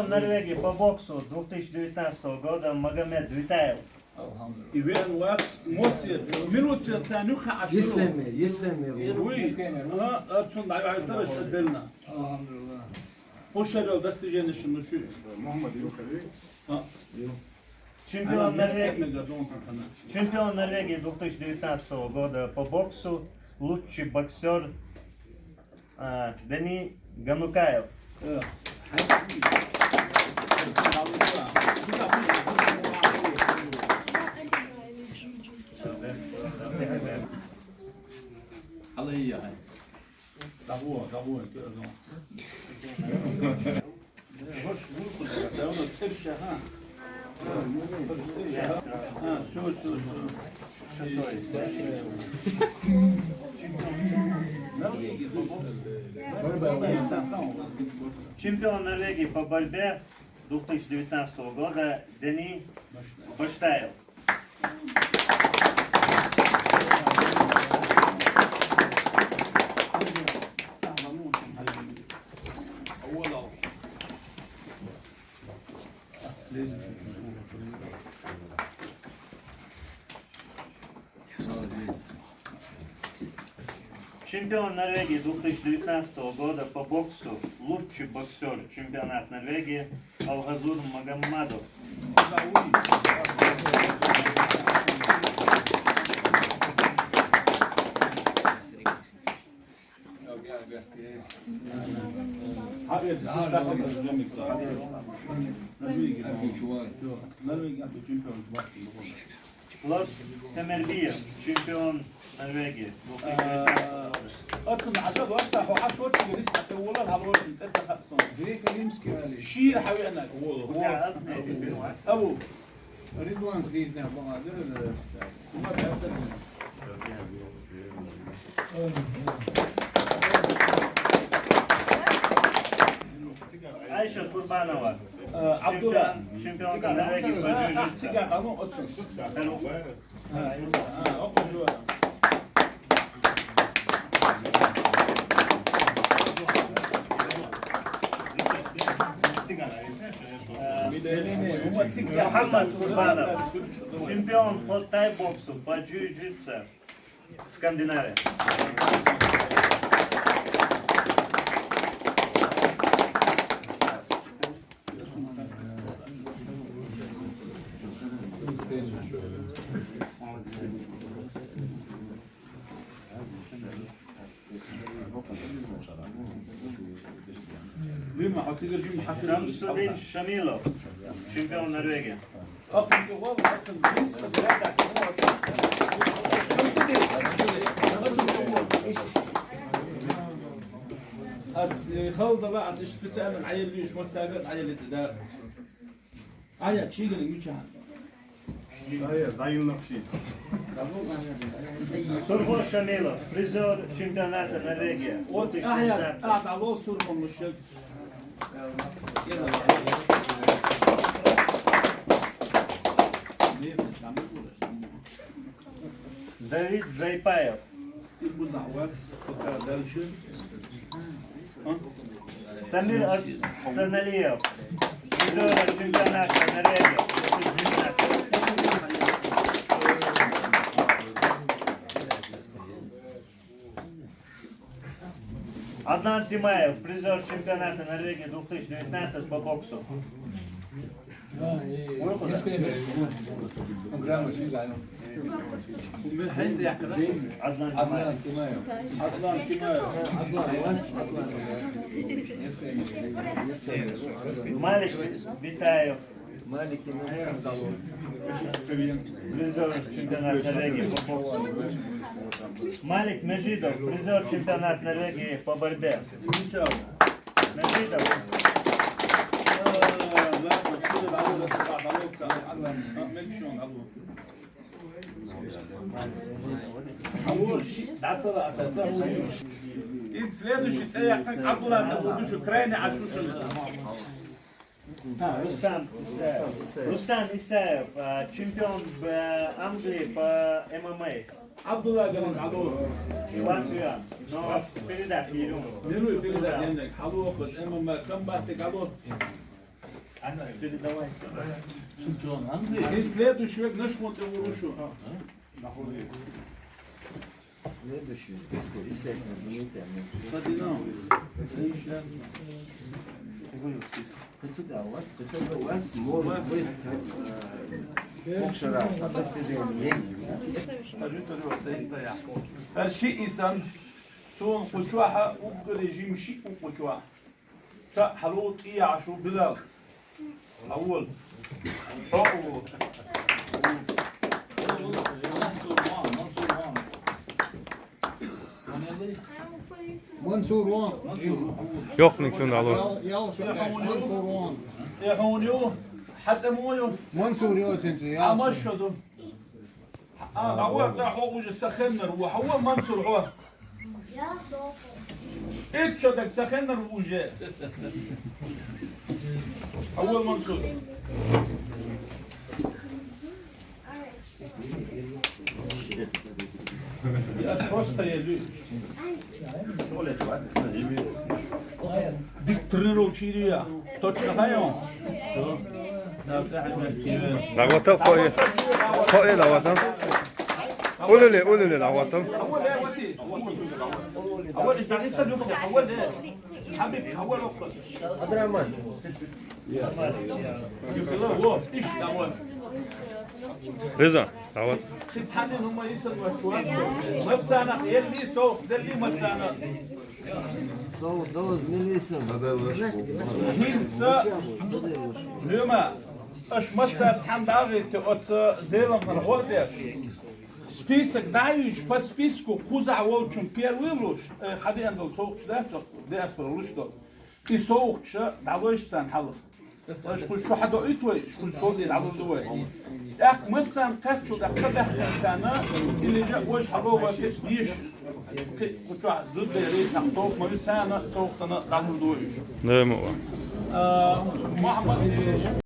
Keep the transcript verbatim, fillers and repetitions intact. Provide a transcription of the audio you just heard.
Норвегии по боксу две тысячи девятнадцатого года Магомед Витаев. Ивен вац мосет, минут сен цаню ха аширу. Исламе, исламе. Уй, а, а, цун ай, ай, тара шадельна. Алхамдулиллах. Пошарел достижение шимуши. Мухаммад Юхари. А. Чемпион Норвегии. Чемпион Норвегии две тысячи девятнадцатого года по боксу, лучший боксер, а, Дени Ганукаев. Алло, алло. Хош, вурху, давно терша, ха? Терша, ха? А, всё, всё, всё. Чемпион Норвегии по борьбе две тысячи девятнадцатого года Дени Баштаев. Чемпион Норвегии две тысячи девятнадцатого года по боксу, лучший боксер, чемпионат Норвегии, Алгазур Магомадов. Ларс Темирбиев, чемпион Норвегии. Э, отын ажа ларса, хо аш вот чигрис, а те улар халор чин, цец хатсон. Грек-римский али. Шир хавена. Абу. Ризван Слизняк, Багадыр, э, ста. Ума бертер. Айша Курбанова. Э, Абдулла. Чемпион, чемпион Норвегии по джиу-джитсу. Цига, а ну, отсюда. Мухаммад Курбанов, чемпион по тай-боксу, по джиу-джитсу, Скандинавия. Шамсудин Шамилов, чемпион Норвегии. Ас, э, халдала, ас специально аяллыш, массагат аяллыда. Ая, чигин, мича. Ая, дайын нахши. Сургун Шамилов, призер чемпионата Норвегии. Вот, ая, а, дало Сургун мушек. Давид Зайпаев. Самир Арсаналиев. Призер чемпионата Норвегии. Аднан Тимаев, призер чемпионата Норвегии две тысячи девятнадцать по боксу. Аднан Тимаев. Аднан Тимаев. Малик Битаев. Малик Имамов. Призер чемпионата Норвегии по боксу. Малик Межидов, призер чемпионата Норвегии по борьбе. Межидов. И следующий цея как Абдулла, так вот еще крайне ошушен. А, Рустам Исаев. Рустам Исаев, а, чемпион, э, Англии по М М А. Абдулла Галин, алло. И вас я. Но передать не люблю. Не люблю передать, не люблю. Алло, по М М А, комбат, алло. Передавай. Султан, Андрей. Следующий век наш вот его рушу. Следующий. Кстати, да. Может быть, э, общий раз, а достижение есть, да? Скажи, Серёг, сенца я. Эрши исан, сон кучуаха, уггаре жимши у кучуа. Ца хало тия ашу билал. Аввал. О, о. Мансур вон. Ёхник сун алу. Ял, ял, шо, Мансур вон. Эхунио, хацамуё. Мансур ё, сенсо, ял. Амашоду. А, аввал да хо уже сахеннер, хо, хо Мансур хо. Ит чо даг сахеннер уже. Аввал Мансур. Я просто еду. Дик тренировочный я. Точно даем. Лавата кое. Кое лавата. Улуле, улуле лавата. Абдурахман. Реза, давай. Масана, элли со, делли масана. Хинца, нема, аш масса цхьан дагъитте оца зелам гьар гъо деш. Список даьш, по списку кхузахь волчун первый луш, э, хьадиан дол совгӀаташ дац, диаспора луш дол. И совгӀаташ дӀалойш царна хьалха. Аш кхуш чу хьадоуьйту вай, аш кхуш соди дӀалурду вай. ТӀаккха массарна кхаччалц дӀа кхабаьхкинчарна, или же вож хьало вай кхе деш, кхе кху чохь зудбе рейсах топ ма ю царна, совгӀатана дӀалурду вай уьш. Нема. А, Мухьаммад,